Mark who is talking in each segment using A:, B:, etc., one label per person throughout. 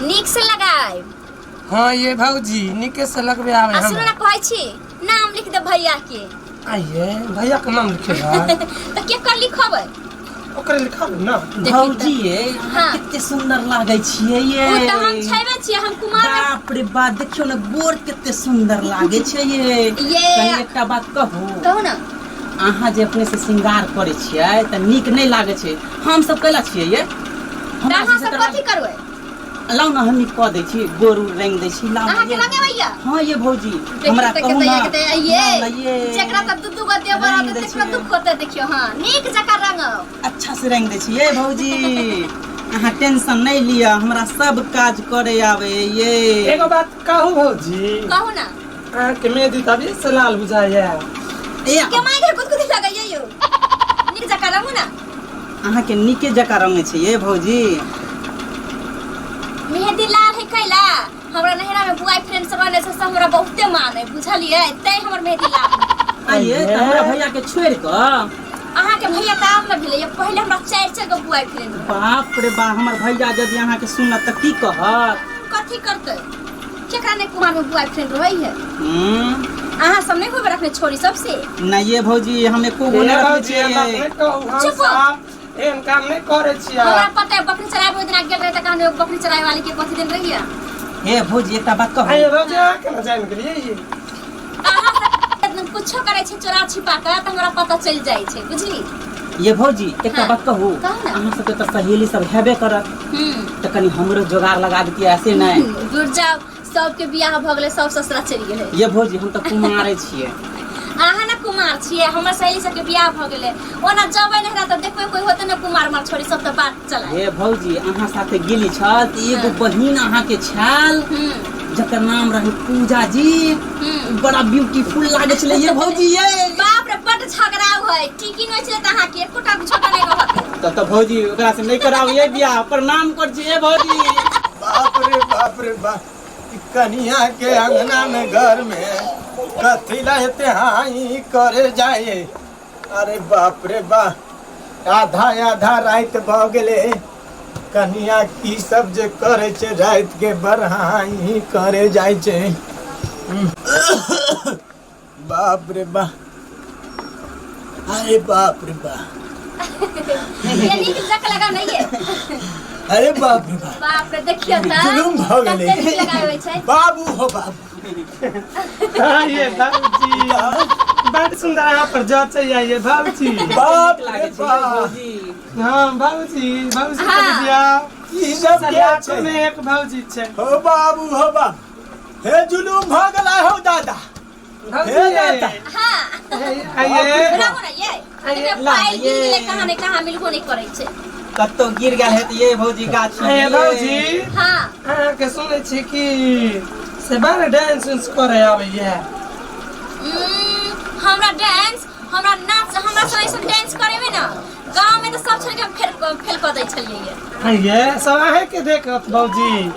A: नीक से लगायब।
B: हाँ ये भौजी, नीके से लगबे आवे।
A: आ सुनो
B: हमरा
A: ना, कहै छी नाम लिख दे भैया के।
B: आइए भैया के नाम लिखेगा?
A: तऽ केकर लिखबै?
B: ओकरे लिखाबू ना।
A: देखी
C: भौजी ये, अहाँ
A: हाँ।
C: कते सुंदर लागै छियै ये।
A: ओ तऽ हम छैबे छियै, हम कुमार मे।
C: बाप रे बाप, देखियौ ने गोर कते सुंदर लागै छै ये।
A: ये।
C: कनी एकटा बात कहू?
A: कहू ना।
C: अहाँ जे अपने से श्रृंगार करै छियै तऽ नीक नहि लागै छै। हम सब कैला छियै ये?
A: तऽ
C: हमरा
A: अहाँ
C: सबसे
A: सब
C: तऽ
A: कथी करबै?
C: लाउ ने, हमही कऽ दै छी, गोर उर रंगि दै छी, लाउ ने।
A: अहाँके
C: ये।
A: रंगेबैया?
C: हँ ये भौजी,
A: देखियौ
C: हमरा
A: तऽ
C: कहू
A: कते
C: ने।
A: कते ये।
C: लाउ ने ये।
A: जेकरा तऽ दू दू गो देवर
C: रंगि
A: रहतै
C: दै
A: तेकरा
C: छियै।
A: दुख होतै। देखियौ, हँ, नीक जकाँ रंगब।
C: अच्छा से रंगि दै छी ये भौजी, अहाँ टेंशन नहि लिअ, हमरा सब काज करे आबै ये।
B: एगो बात कहू भौजी?
A: कहू ना।
B: अहाँके मेहदी तऽ अभी से लाल बुझाइया।
C: ए।
A: के माय घर कुदकुदी लगैया यौ, नीक जकाँ रंगू ना।
C: अहाँके नीके जकाँ रंगै छै ये भौजी।
A: मेहंदी लाल है कैला? हमरा नैहरा में बॉयफ्रेंड सब रहले से सब हमरा बहुते माने, बुझलियै? तैं हमर मेहंदी लाल है।
C: आइए तऽ हमरा भैया के छोड़ि कऽ?
A: अहाँके भैया तऽ आब ने भेलै, पहिले हमरा चारि चारि गो बॉयफ्रेंड रहे।
C: बाप रे बा, हमर भैया यदि अहाँके सुनत तऽ की कहत?
A: कथी करतै? केकरा नहि कुमार में बॉयफ्रेंड रहै है? अहाँ सब नहि होबे रखने छोरी सब से?
C: नहि ये भौजी, हम एको गो
B: हे
C: नहि रखने
B: भौजी, हमरा
C: छियै।
B: नहि कहू, हम
A: चुप।
B: सब एहन काम नहि करै छियै।
A: हमरा पता है, बकरी चराबे ओहि दिना गेल रहे तऽ कहने बकरी चरावे वाली के कथी दिन रहिए।
C: हे भौजी, एकटा बात कहू?
B: आइए भौजी, अहाँ केना जानि गेलियै ये?
A: अहाँ सब कुछो करै छै चोरा छिपा कऽ तऽ हमरा पता चलि जाइ छै, बुझली?
C: ये भौजी, एकटा
A: हाँ।
C: बात कहू?
A: कहू ना।
C: अहाँ सबके तऽ सहेली सब हेबे करत, तऽ कनि हमरो जोगाड़ लगा देतियै, ऐसे नहि?
A: दूर जाउ, सबके बियाह भऽ गेलै, सब ससुरा चलि गेलै।
C: ये भौजी, हम तऽ कुमारे छियै।
A: अहाँ ने कुमार छियै, हमर सहेली सबके बियाह भऽ गेलै। ओना जबै नहिरा तऽ देखबै कोइ होतै ने कुमार उमार छोरी सब तऽ बात चलाय।
C: हे भौजी, अहाँ साथे गेली छल तऽ एगो बहिन अहाँके छल जकर नाम रहे पूजा जी। बड़ा ब्यूटीफुल लागै छलै ये भौजी ये।
A: बाप रे, बड्ड झगड़ा है, टिकी नहि छलै तऽ अहाँके एकोटा झगड़ा नहि रहत।
C: तब तऽ भौजी ओकरा से नहि कराउ ये बियाह। प्रणाम कर छी ये भौजी।
D: बाप रे बाप रे बाप, ई कनिया के अंगना में घर में कथी ला एते हाई करे जाए? अरे बाप रे बाप, आधा आधा राति भऽ गेलै, कनिया की सब जे करे छै राति के बरहाई करे जाइ छै। बाप रे बाप, अरे बाप रे बाप।
A: ये नीक जक लगा नहीं है।
D: अरे बाप रे बाप।
A: बाप रे, देखियो त
D: जुलुम भऽ गेलै।
A: कते नीक लगाबै छै।
D: बाबू हो बाबू।
B: हाँ ये बाबूजी, बड़ सुंदर अहाँ पर जचै ये बाबूजी।
D: बाप
C: नीक
D: रे
C: लागै छै ये
D: बाप।
C: भौजी।
B: हाँ बाबूजी, बाबूजी
A: हाँ।
B: के बियाह
D: ई सब के
B: लाखों
D: छै?
B: में एक भौजी छै।
D: हो बाबू हो बाबू, हे जुलुम भऽ गेलै हौ दादा, हे दादा।
A: हाँ।
B: आइए।
A: रहू ना ये।
B: आइए,
A: एकर
C: ला,
A: पायल गिर
C: ये।
A: गेलै, कहाँ ने कहाँ मिलबो नहीं करै छै।
C: कतौ गिर गेल है ये भौजी गाछ में
B: ए
C: ये।
B: भौजी।
A: हाँ।
B: अहाँके सुनै छी कि से बड़ डांस उंस करे आबैया?
A: हमरा डांस, हमरा नाच, हमरा सब ऐसन डांस करेबै ना गाँव में तऽ सब छोड़ के हम फेल फेल कऽ दै छलियै ये।
B: आइए सब अहाँके देखत भौजी।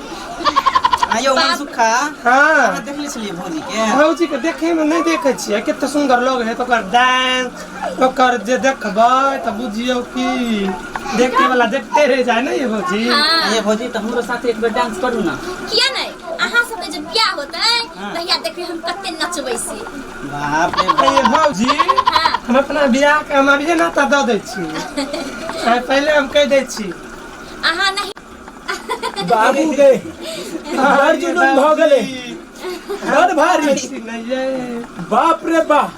C: आयो
A: बाप।
C: मनसुखा।
B: हाँ।
C: अहाँ देखले छलियै भौजी के?
B: भौजी के देखे में नहीं देखे छियै, कते सुंदर लोग है, तो ओकर डांस ओकर जे देखबै तऽ बुझियौ कि देखे वाला देखते रह जाए ने ये भौजी।
A: हाँ।
C: ये भौजी, तऽ हमरो साथे एक बेर डांस करू ना।
A: किया नहीं, अहाँ सबके जे बियाह होतै
C: हाँ।
A: तहिया देखबै हम कते नचबै से।
C: बाप रे
B: ये
C: बाप।
B: भौजी।
A: हाँ।
B: हम अपना बियाह के हम अभिये नाता दऽ दै छी, पहिले हम कहि दै छी।
A: अहाँ नहीं।
D: बाबू गे, बड़ जुलुम भऽ गेलै, बड़ भारी।
B: नहीं।
D: बाप रे बाप।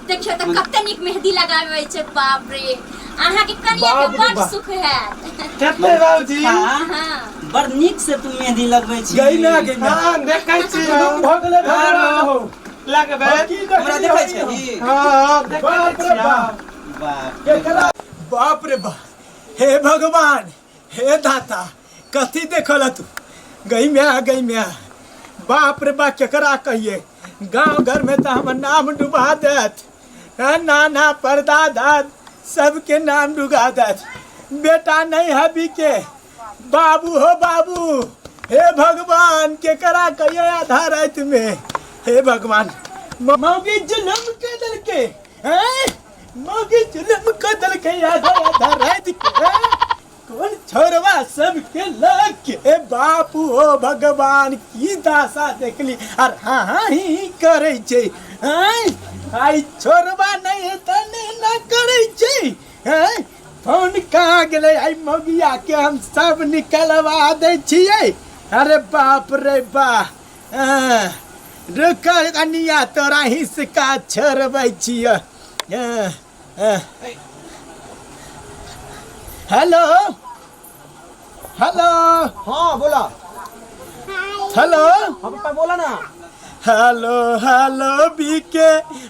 A: देखियौ तऽ कते नीक मेहदी लगाबै छै, बाप रे, अहाँके कनिया के
D: बाप रे
A: बड
D: बाप।
A: सुख हैत।
B: कते बाबूजी?
C: हाँ,
A: हाँ।
C: बड़ नीक से तू मेहंदी लगबै छी।
D: गई ना गई ना।
B: हाँ, देखै छी।
D: जुलुम भऽ गेलै भगवान हो।
B: लगबै।
D: की
C: हमरा
D: देखली
C: देखै
D: हई
C: छी?
D: हो?
B: हाँ, देखै
D: बाप रे
B: छी।
D: बाप।
C: बाप रे
D: केकरा बाप रे बाप, हे भगवान, हे दाता, कथी देखल तू? गई म्या, गई म्या, बाप रे बाप, केकरा कहिए? गांव घर में तो हमर नाम डुबा देत हैं, नाना परदादा सबके नाम डुबा देत। बेटा नहीं हबी के बाबू हो बाबू। हे भगवान, केकरा कहिए आधा रात में? हे भगवान, मौगी जुलम के दल के हैं, मौगी जुलम के दल के आधा आधा रात के हैं? कोन छोरवा सबके लग के बापू हो भगवान की दासा देखली आर हाँ हाँ ही करै छै। आँय आइ छोरवा नहि तऽ नहि न करै छै। आँय फोन कहाँ गेलै? आइ मौगिया के हम सब निकलवा दै छियै। अरे बाप रे बा, रुक कनिया तोरा हिसका छोड़बै छियै। हेलो हेलो,
E: हाँ बोला।
D: हेलो,
E: हाँ पापा बोला ना।
D: हेलो हेलो बीके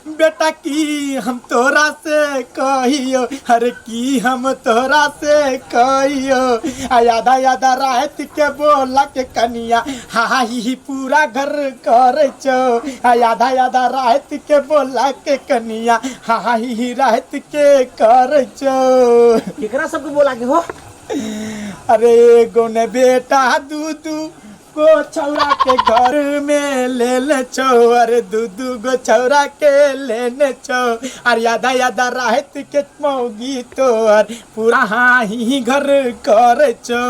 D: बेटा, की हम तोरा से कहियो, अरे की हम तोरा से कहियो, आ आधा आधा रात के बोला के कनिया हा ही पूरा घर करे छो, आ आधा आधा रात के बोला के कनिया हा ही रात के करे छो।
E: केकरा सबके बोला के हो?
D: अरे एगो ने बेटा दू दू गो छौरा के घर में ले ले छो, अरे दू दू गो छौरा के लेने छो, अरे आधा आधा रात के मौगी तोहर पूरा हाँ ही घर करे छो।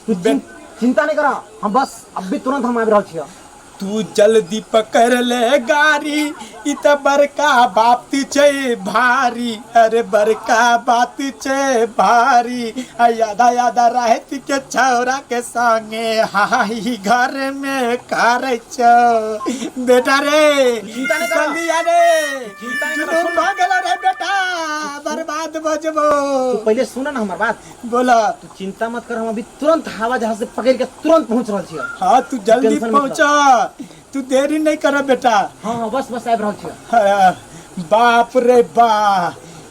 E: तू चिंता नहीं करा, हम बस अब भी तुरंत हम आबि रहल छियै।
D: तू जल्दी पकड़ ले गाड़ी, इ त बड़का बात छै भारी, अरे बड़का बात छै भारी, आ आधा आधा रात के छौरा के संगे हाही घर में करे छो। बेटा रे
E: चिंता नहीं करा।
D: जल्दी आ रे,
E: चिंता नहीं करा,
D: जुनून
E: सुन।
D: भऽ गेलो रे बेटा, बर्बाद भऽ जेबो।
E: तू पहले सुन ना हमर बात।
D: बोला।
E: तू चिंता मत कर, हम अभी तुरंत हवा जहाज से पकड़ के तुरंत पहुंच रहल छियै।
D: हाँ तू जल्दी
E: टेंशन मत
D: पहुंचा, तू देरी नहीं कर बेटा।
E: हाँ हाँ बस बस आबि रहल छियै।
D: हाँ, बाप रे बा,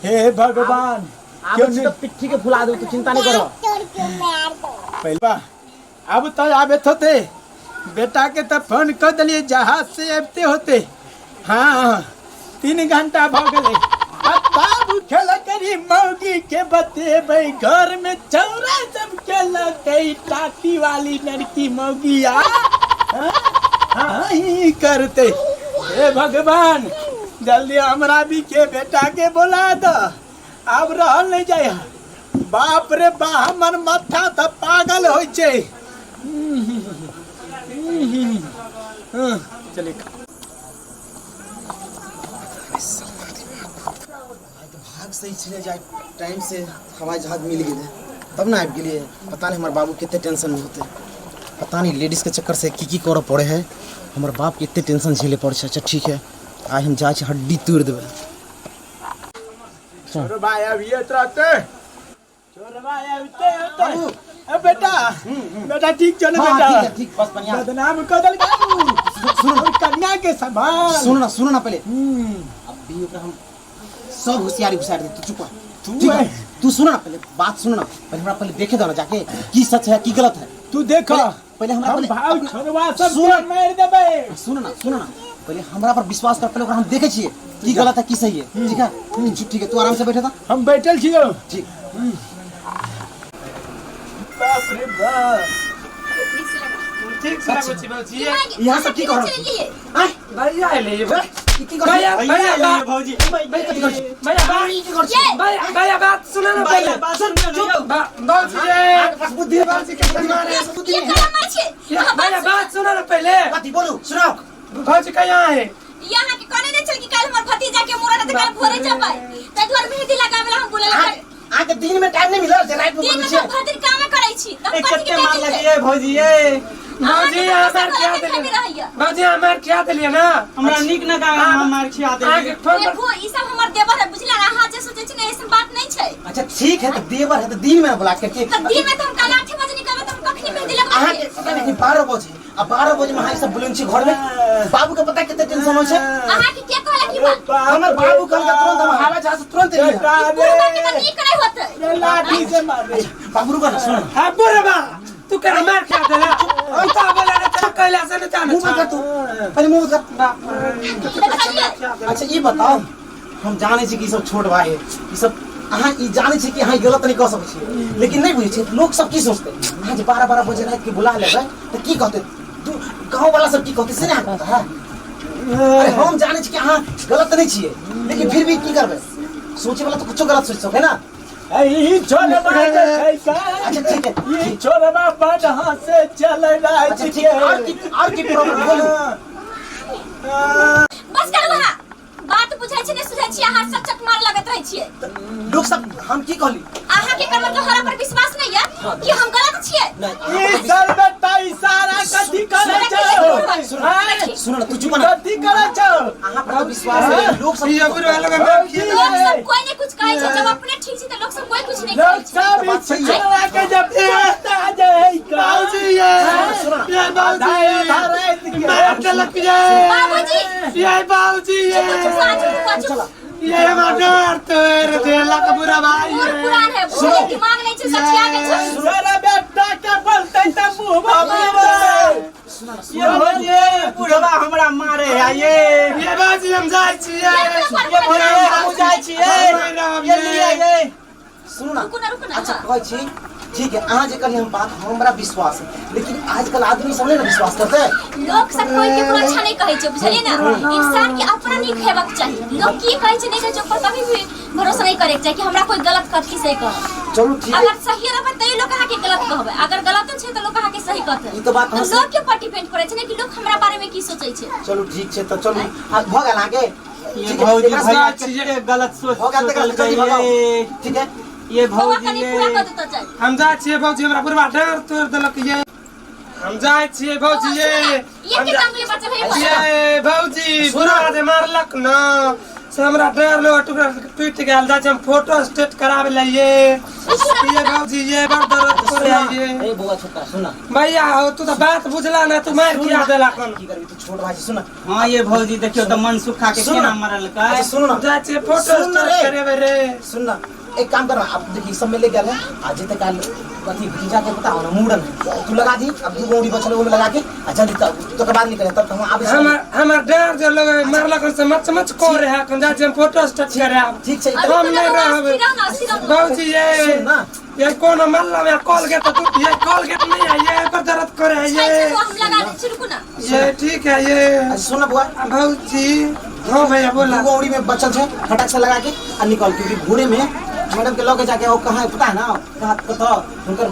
D: हे भगवान,
E: आबै
D: क्यों
E: छी
D: नहीं
E: तऽ पिट्ठी के फुला देब, तू चिंता नहीं कर।
D: पहला अब तो आबे होते बेटा के तो फोन कर दिलिए, जहाज से आबते होते। हाँ 3 घंटा भ गेलै। अब बाबू खेल करी मौगी के बतेबै, घर में छौरा सब खेलकै, टाटी वाली लड़की मौगी आ हाँ ही करते। हे भगवान जल्दी हमरा भी के बेटा के बोला दो, अब रहल नहीं जाय। बाप रे बा, हमर माथा तऽ पागल होइ छै। चलिए
E: भाग सही छलै जाय टाइम से हवाई जहाज मिल गेलै तब ना आबि गेलियै। पता नहीं हमर बाबू कते टेंशन में होते, पता नहीं लेडीज के चक्कर से की की करऽ पड़े है, हमर बाप के एते टेंशन झेले पड़े छै। अच्छा ठीक है, आइ हम जाइ छी हड्डी तोड़ि देबै।
D: छोरो भाई अब ये रहते, छोरो भाई अब ते होते। ए बेटा, बेटा ठीक छौ ना
E: हाँ,
D: बेटा?
E: ठीक है, ठीक, बस बढ़िया।
D: बदनाम कऽ देलकै
E: सुनो
D: और कन्या के संभाल।
E: सुनो ना, सुनो ना पहले। अब भी ओकरा हम सब होशियारी घुसारि दे, तू चुप रह।
D: तू
E: ठीक है?
D: है।
E: तू सुनो ना पहले, बात सुनो ना पहले, हमरा पहले देखे दो ना जाके की सच है की गलत है।
D: तू देख,
E: पहले हमरा
D: हम
E: पहले
D: भाव छोड़वा सब
E: सुन।
D: के मारि देबै।
E: सुनो ना, सुनो ना पहले हमरा पर विश्वास कर, पहले ओकरा हम देखे छियै की गलत है की सही है। ठीक है ठीक है, तू आराम से बैठे था,
D: हम बैठल छियौ।
E: ठीक।
D: बाप रे बाप,
B: ठीक से लगै छी भौजी।
E: यहाँ सब की कर रहल छी? आँय,
B: भैया एलै।
E: की की कर छी?
B: भैया भैया
D: भैया भौजी,
E: भैया कथी कर छी?
B: भैया बात,
E: की कर छी?
B: भैया भैया बात सुन ना पहले।
D: बात सुन ना यौ।
B: भौजी
E: अहाँके पास बुद्धि है, भौजी के मारे बुद्धि
A: ये
E: है।
A: कहाँ मार छे?
B: भैया बात सुन ना पहले।
E: कथी बोलू सुनाओ।
B: भौजी कहाँ है?
A: यहाँ के कहने नहीं छल कि काल हमर भतीजा के मुड़न है त काल भोरे जबै, तै दुआरे मेहंदी लगावे ला हम बोले ला।
E: अहाँके दिन में टाइम नहीं मिलल जे राति में
A: दिन
E: बोलै
A: में
E: छियै।
A: हम भर दिन कामे करै छी त हम
C: ए,
A: कथी के
C: कते मार
A: टाइम मिलतै?
C: लगिए भौजी ये।
B: भौजी हमार क्या देलियै? भौजी हमार क्या देलियै ना?
C: हमरा नीक न गावे, हम मार खिया देलियै।
B: अहाँके फोन पर
A: देखो ई सब हमर देवर है बुझला, अहाँ जे सोचै छी ने ऐसन बात नहीं छै।
E: अच्छा ठीक है, तो देवर है तो दिन में बुला के
A: त दिन में त हम काल 8 बजे निकलबै त हम कखनी मेहंदी लगबै?
E: अहाँके पता नहीं 12 बजे, आ 12 बजे में अहाँ सब बोलन छी घर में, बाबू के पता कते टेंशन होइ छै।
A: अहाँ के के कहलक ई बात?
E: हमर बाबू कहलक तुरंत हम हवा जहाज से तुरंत एलियै।
D: बेटा
A: बुढ़बा के त
D: रे,
A: नीक नहीं होतै।
D: लाठी से मारे।
E: बाबू रुको ना, सुनो।
B: हाँ बुढ़बा तू कर मार खिया देला, हम तो बोला ना तेरा कैला से नहीं जाने।
E: मुंह बंद कर तू पहले, मुंह बंद कर।
A: देखलियै?
E: अच्छा ई बताओ, हम जानै छी कि ई सब छोट भाई है, ई सब अहाँ ई जानै छी कि अहाँ ई गलत नहीं कऽ सकै छी, लेकिन नहीं बुझै छी लोक सब की सोचतै। अहाँ जे 12-12 बजे राति के बुला लेबै तऽ की कहतै गाँव वाला सब की कहतै से नहीं अहाँके पता है? अरे हम जानै छी कि अहाँ गलत नहीं छियै, लेकिन फिर भी की करबै, सोचे वाला तऽ कुछो गलत सोचि सकै ना।
D: ई छोरबा जे छै का
E: अच्छा ठीक है
D: ई छोरबा बड हंसे चले
E: अच्छा
D: राति
E: ठीक
D: के
E: है और की प्रॉब्लम बोलू
A: बस करू अहाँ बात बुझै छी नहि सुझै छी अहाँ सब चकमार लगैत रहै छियै
E: लोग सब हम की कहली
A: अहाँ के एकर मतलब हमरा पर विश्वास नहीं है कि हम गलत छियै
E: नहीं
D: ई सर बेटा इशारा कथी करै छौ
A: सुनो,
E: सुनो ना तू चुप ना
D: कथी करै छौ
E: अहाँ पर तो विश्वास है लोग सब
B: ये बुढ़वा लोग हमरा
D: भौजी
A: लोग सब कोई नहीं कुछ कहै छै जब अपने ठीक छी त लोग सब कोई कुछ नहीं कहै
D: लोग
A: छै
D: सब ई छिछड़ा के जब पोता जे है का
B: बाबूजी ये ये बाबूजी मार देलक ये
A: बाबूजी
B: ये बाबूजी ये
A: चुप चुप चुप
B: ये हमर डर तोड़ देलक बुढ़ा भाई
A: बूढ़ पुरान है बूढ़ के दिमाग नहीं छै सठिया के छै
D: तोरा बेटा के बोलते त मुंह में
C: ये भौजी बुढ़वा हमरा मारे है ये
B: ये बाबूजी हम जाइ छियै
C: ये भौजी हम जाइ छियै ये लिअ ये
E: सुनू ना
A: रुकू ना रुकू ना
E: अच्छा कहै छी ठीक है अहाँ जे कहली हम बात हमरा विश्वास है लेकिन आजकल आदमी सब नहीं ना विश्वास करते
A: लोग सब कोई केकरो अच्छा नहीं कहै छै बुझलियै ना इंसान के अपना नीक हेबाक चाही लोग की कहै छै नहीं कहै छै ओकर कभी भी भरोसा नहीं करे के चाही कि हमरा कोई गलत कहत कि सही कहत
E: चलू ठीक है
A: अगर सही रहबै तैयो लोग अहाँके गलत कहबै अगर गलत छै तऽ लोग अहाँके सही कहतै
E: ई तऽ बात
A: तऽ
E: अहाँ
A: लोग के ऊपर डिपेंड करै छै ने कि लोग हमरा बारे में की सोचै छै
E: चलू ठीक छै तऽ चलू आ, भऽ गेल अहाँके
C: ये
E: ठीक है,
C: भौजी
E: एकरा से-
C: भैया कते गलत सोच
E: भऽ गेल तऽ एकरा से
C: सोचलकै
E: जल्दी भगाउ
C: ये
E: ठीक है
C: ये
A: बौआ
C: भौजी
A: कनि पूरा
C: ये
A: कऽ देतऽ जाय
B: हम जाइ छियै भौजी हमरा बुढ़वा डाँर तोड़ देलक ये हम जाइ छियै भौजी ये
A: ये
B: हम
A: के
B: जा-
A: काम लिए बचल है
B: ये भौजी बुढ़वा जे मारलक न से हमरा डाँर लोग टुकड़ा टूटि गेल जाइ छै हम फोटो स्टेट कराबै लए ये ये भौजी ये बड़ दर्द करे ये
E: ए बौआ छोटका सुन ना
B: भैया हो तू तऽ बात बुझला ना तू मार किया देला कोन
E: की करबी तू छोट भाई सुन ना
C: हाँ ये भौजी देखियो तऽ मन सुखा के
E: सुन
C: केना
E: ना।
C: मरलकै
E: अच्छा सुन ना
B: जाइ छियै फोटो
E: सुन ना
B: स्टेट
E: रे।
B: करेबै रे
E: सुन ना एक काम करना अब देखिए सब में ले गया है आज तक काल अथी भतीजा के पता हो ना मूड़न है तू लगा दी अब दू गौड़ी बचल वो में लगा के आ जल्दी तब तो बाद निकले तब हम आबे
B: हमर हमर डाँर जे लोग मारलक से मच मच करे है कन जाइ छियै हम फोटो स्टेट करायब
E: ठीक छै
A: अभी
B: हम
A: तो
B: नहीं
A: बौआ
B: रहबै।
A: स्थिर रहू ना, स्थिर रहू ना।
B: भौजी ये
E: सुन ना।
B: ये कोनो मल्ला में कॉलगेट तो ये कॉलगेट नहीं है ये पर दर्द करे है
A: छै, छै,
B: ये
A: बौआ, हम लगा दै छी रुकू ना
B: ये ठीक है ये
E: अच्छा सुन ना बुआ
B: भौजी हाँ भैया बोला
E: दू गौड़ी में बचल छै फटाक से लगा के आ निकल क्योंकि भोरे में मैडम के लगे जाके वो कहाँ है पता है ना कहाँ कतऽ हुनकर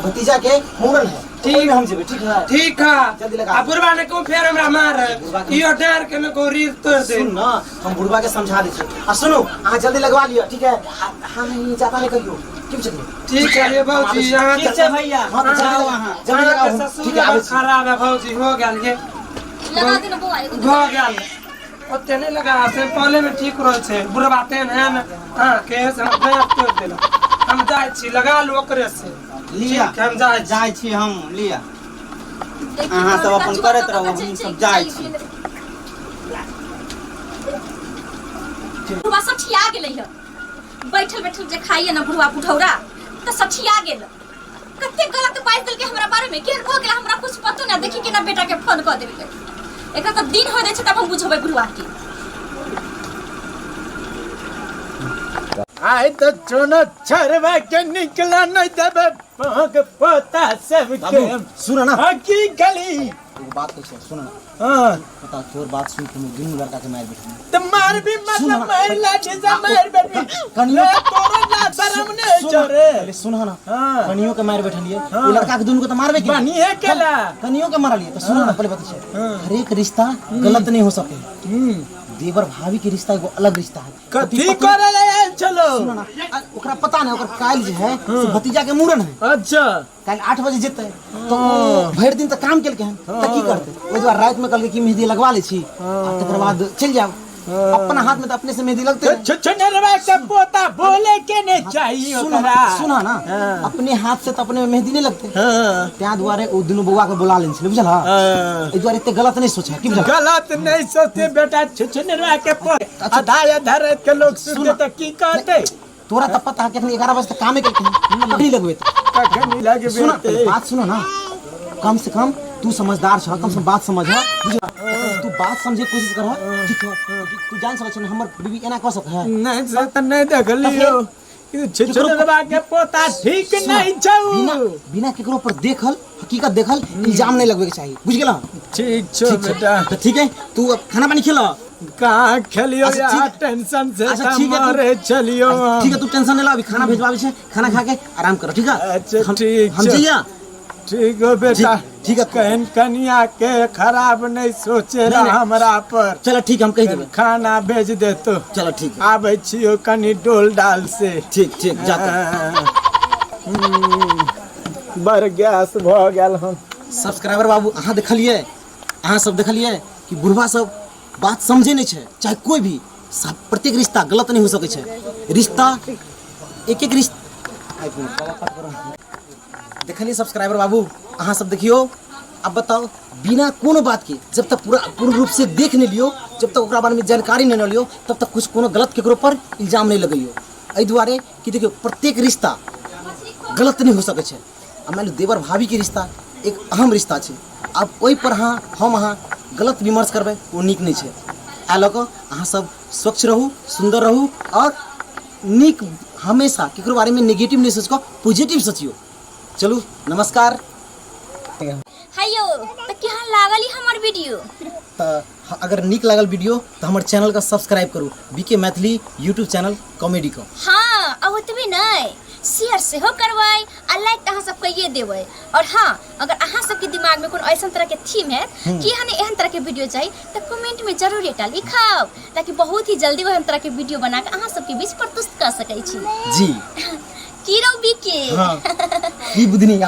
E: भतीजा के मूड़न है
B: ठीक।
E: ओहिमे हम जेबै ठीक है
B: ठीक है
E: जल्दी लगा।
B: आ बुढ़वा ने कहूँ फेर हमरा मार
E: बुढ़वा के-
B: इहो डार के ने कहूँ रील तोड़ दे
E: सुन ना हम बुढ़वा के समझा दै छी आ सुनू अहाँ जल्दी लगवा लिअ ठीक है आ, हम नहीं ज्यादा नहीं करियो की बुझलियै
B: ठीक है ये भौजी यहाँ
C: ठीक छै भैया
E: हाँ तऽ
C: जाओ
E: जल्दी
C: अहाँ
E: जल्दी लगाओ
B: अहाँके
E: हम।
B: ससुर
E: ठीक है आबै छी
B: खराब है भौजी हो गेल ये
A: लगा दे ना बौआ एगो
B: भऽ गेल ओते नहि लगा से पहले में ठीक रहै छै बुढ़वा तेहन है ने अहाँके से हम डाँट तोड़ देलक हम जाइ छी लगा लू ओकरे से
C: लिअ
B: ठीक, हम जाइ छी
C: जाइ छी हम लिअ
A: देखियौ,
C: अहाँ सब अपन
A: कचुआ
C: करैत
A: कऽ
C: रहू,
A: कऽ
C: हम
A: चलि-
C: सब
A: चलि-
C: जाइ
A: चलि
C: छी।
A: गेलै। बुढ़वा सठिया गेलै हँ बैठल बैठल जे खाइए ना बुढ़वा बुढ़ौरा तऽ सठिया गेल कते गलत बाजि देलकै हमरा बारे में केहन भऽ गेल हमरा कुछ पतो ना देखी केना बेटा के फोन कऽ देलकै एकर तऽ दिन हो जाइ छै तब हम बुझबै बुढ़वा के
D: आइ तऽ चोना छरवा के निकला नहीं देबे पहुँच पोता सबके
E: बाबू सुन ना
D: हाँ की गली
E: एगो बात कहै छै सुन ना
D: हाँ
E: पता तोर बात सुन के हम दुनू लड़का के मारि बैठल
D: तो मार भी
E: सुन
D: मतलब
E: ना।
D: मार लाठी से मार बेटी
E: कनियो-
D: ले तोरा ला शरम नहीं
E: सुन
D: छौ रे
E: पहले सुन ना
D: हाँ।
E: कनियो के मारि बैठलियै
D: हाँ।
E: ओ लड़का के दुनू के तऽ मारबे केलियै।
D: बनिहे केला।
E: कनियो के मारलियै तऽ सुन ना पहले बता छै
D: हाँ।
E: हरेक रिश्ता गलत नहीं हो सके देवर भाभी के रिश्ता एगो अलग रिश्ता है
D: कथी
E: पति पत्नी-
D: करे ले आयल छलो
E: सुनो ना आ, ओकरा पता नहीं ओकर काल्हि जे है से भतीजा के मूड़न है
D: अच्छा
E: काल्हि 8 बजे जेतै तऽ ओ भरि दिन तऽ काम केलकै हन तऽ की करतै ओहि दुआरे रातिमे कहलकै कि मेहदी लगवा लै छी आ तकर बाद चलि जायब अपना हाथ में तऽ अपने से मेहदी लगतै ने।
D: छुछुनरवा के पोता बोले के नहीं चाहिए
E: सुनो
D: ओकरा
E: सुनो ना
D: हाँ।
E: अपने हाथ से तऽ अपने में मेहदी नहीं लगतै
D: हाँ।
E: ताहि दुआरे ओ दुनू बौआ के बोला लेने छलै बुझल
D: हाँ।
E: एहि दुआरे एते गलत नहीं सोचे की बुझल
D: गलत नहीं सोचते बेटा छुछुनरवा के पोता आधा आधा रात के लोग सुनते तो की कहते
E: तोरा तऽ पता है कि एखन 11 बजे तक कामे केलकै हन कखनी लगबै
D: कखनी लगबे
E: सुन बात सुनो ना कम से कम तू समझदार छ कम से कम बात समझ बुझल तू बात समझे के कोशिश कर ठीक है तू जान सकै छ ने हमर बीबी एना कह सकै है
D: नहीं से तो नहीं देखलियो छुछुनरवा के पोता ठीक नहीं छौ
E: बिना बिना केकरो पर देखल हकीकत देखल इल्जाम नहीं लगबे के चाहिए बुझ गेला
D: ठीक छौ
E: ठीक छै
D: बेटा
E: तऽ ठीक है तू अब खाना पानी खेल
D: कहाँ खेलियो
E: अच्छा,
D: यार
E: ठीक-
D: टेंशन से
E: अच्छा,
D: त
E: ठीक है, तू-
D: मरे चलियो
E: अच्छा, ठीक है तू टेंशन नहीं ला अभी खाना भेजवाबी छै खाना खा के आराम करो ठीक है
D: अच्छा, ठीक
E: हम
D: छै।
E: जइया
D: ठीक हो बेटा
E: ठीक- ठीक है।
D: कहन कनिया के खराब नहीं सोचे
E: नहीं, नहीं।
D: हमरा पर
E: चलो ठीक है, हम कहि देबै
D: खाना भेज दे तो
E: चलो ठीक है
D: आबै छियो कनी डोल डाल से
E: ठीक ठीक जाता
D: बड़ गैस भऽ गेल हन
E: सब्सक्राइबर बाबू अहाँ देखलिए अहाँ सब देखलिए कि बुढ़वा सब बात समझे नहीं छै चाहे कोई भी सब प्रत्येक रिश्ता गलत नहीं हो सकै छै रिश्ता एक एक रिश्ता देखलिए सब्सक्राइबर बाबू अहाँ सब देखियो अब बताओ बिना कोनो बात के जब तक पूरा पूर्ण रूप से देख नहीं लियो जब तक ओकरा बारे में जानकारी नहीं लियो तब तक कुछ कोनो गलत केकरो पर इल्जाम नहीं लगैयो एहि दुआरे कि देखियो प्रत्येक रिश्ता गलत नहीं हो सकै छै आ मानि लियौ देवर भाभीके रिश्ता एक अहम रिश्ता छै आब ओहिपर अहाँ हम अहाँ गलत विमर्श करबै ओ नीक नहि छै एहि लऽ कऽ अहाँ सब स्वच्छ रहू सुन्दर रहू आओर नीक हमेशा ककरो बारेमे नेगेटिव नहि सोचि कऽ पॉजिटिव सोचियौ चलू नमस्कार
A: हेयो तऽ केहन लागल ई हमर वीडियो
E: तऽ अगर नीक लागल वीडियो तऽ हमर चैनलके सब्सक्राइब करू B K Maithili YouTube channel comedy कऽ
A: हाँ आ ओतबे नहि शेयर सेहो करबै आ लाइक तऽ अहाँ सब कहिए देबै और हाँ अगर अहाँ सबके दिमाग में कोनो ऐसन तरह के थीम है कि हमें एहन तरह के वीडियो चाहिए तो कमेंट में जरूर एकटा लिखब ताकि बहुत ही जल्दी ओहन तरह के वीडियो बना के अहाँ सबके बीच प्रस्तुत कर सकै छी
E: जी
A: की रौ बीके
E: हाँ की बुधनी।